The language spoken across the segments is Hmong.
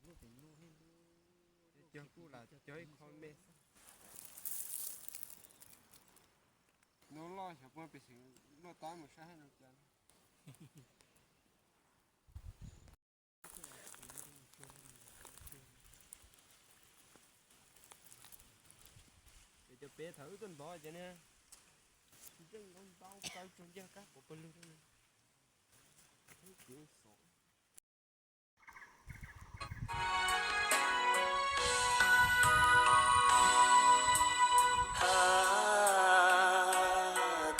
Cog kuj lam cog ib qho me xwb. Nub loj xyov puas pes xeem luaj tab mus saib hais no cas. Ces cov pem thaum wb tuaj ntov ces ne, ntsej ntau ntau kaw tsuag ncaj kab quav pawg lug.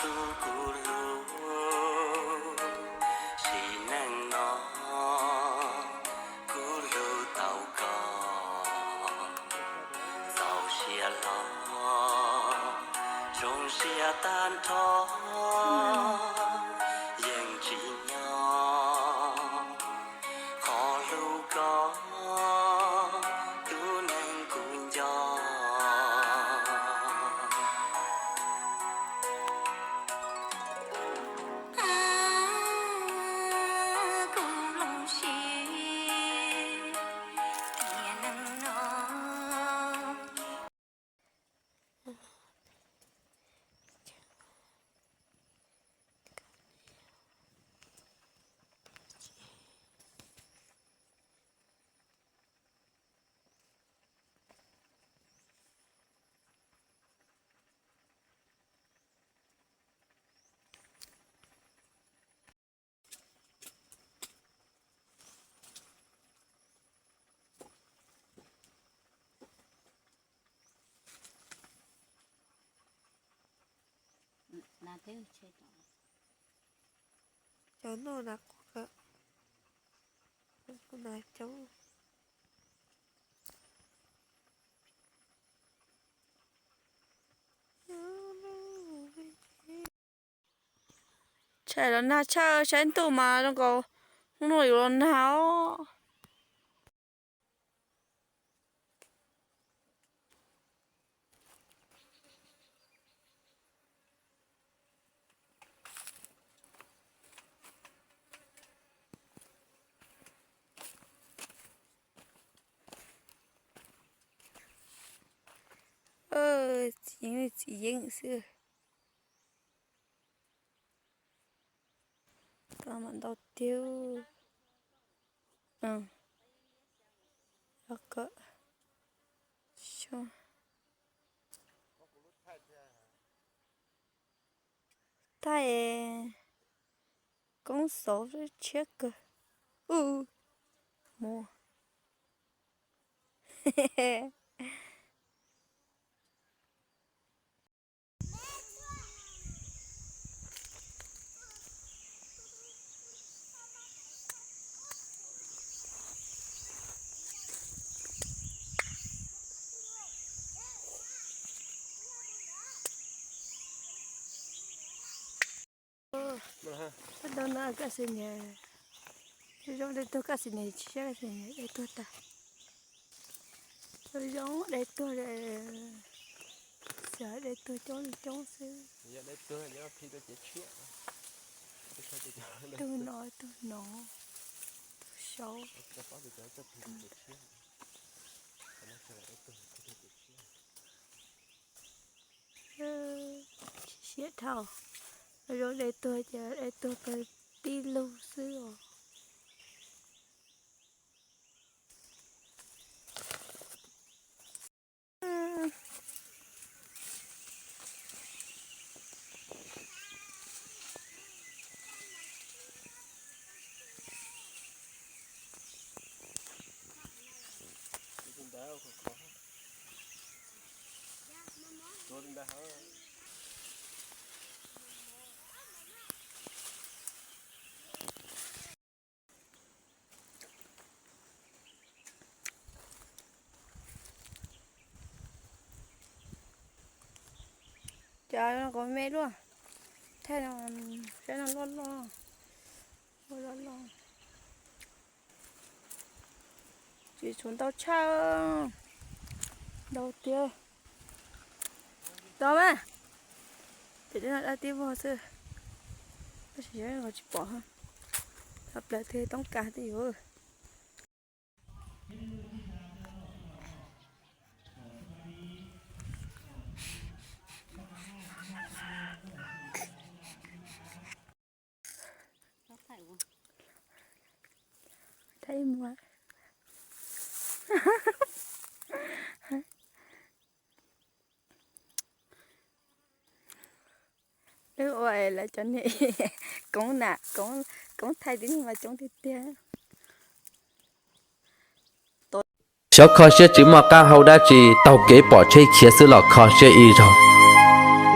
Tus kuv hlub, sim neej no kuv hlub tau koj. Txaus siab hlo, zoo siab tag nrho, yeej tsim nyog qhov hlub koj, tus neeg kuv nco. Kuv zoo siab tiam neej no. Cov noj na, kuv na coob. Tshais los nag tshaj, saib ntuj mas zoo nkaus hnub no yuav los nag os. Txiv yeeb, txiv yeeb xwb. Tau mam ntau tiag. Thaij koob xauv tshiab kawg. Ub, muab. Koj dab no koj xav nyas, zoo dej tuag koj xav nyas, tsis saib koj xav nyas dej tuag tag. Zoo dej tuag, xav dej tuag coob li coob xwb. Yog dej tuag ces phi rau cev tshiab, tug no, tug no, tug saub. Siab dhau, zoo dej tuag ces dej tuag pawg tib lug xwb os. Cas no kuv me luaj, thaij no saib no loj loj, loj loj. Tsis tshuav ntau tshaj, ntau tiag. Tau mas, ces dej no dab tib vog xwb, tab sis yog tsis pom, tau plaws twg toob kas twb yuav. Ua, ua lawv cov niag koob na, koob thaij tib neeg mas coob tiag tiag. Xyov kho siab tsis muaj qab hau dab tsi, taug kev pom tsheb khiav xwb los kho siab ib zaug.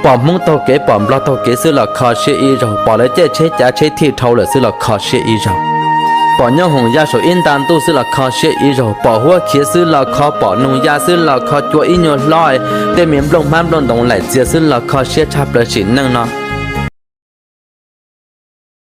Pom Hmoob taug kev pom Nplog taug kev xwb los kho siab ib zaug. Pom lawv caij tsheb cav tsheb thij dhau lawm xwb los kho siab ib zaug. Pom nyob hoom ya saum ib nta ntuj xwb los kho siab ib zaug. Pom huab khiav xwb los kho, pom noog ya xwb los kho, cua ib nyuag hlob, tej me nplooj hmab nplooj ntoos laim txias xwb los kho siab tshaj plaws sim neej no.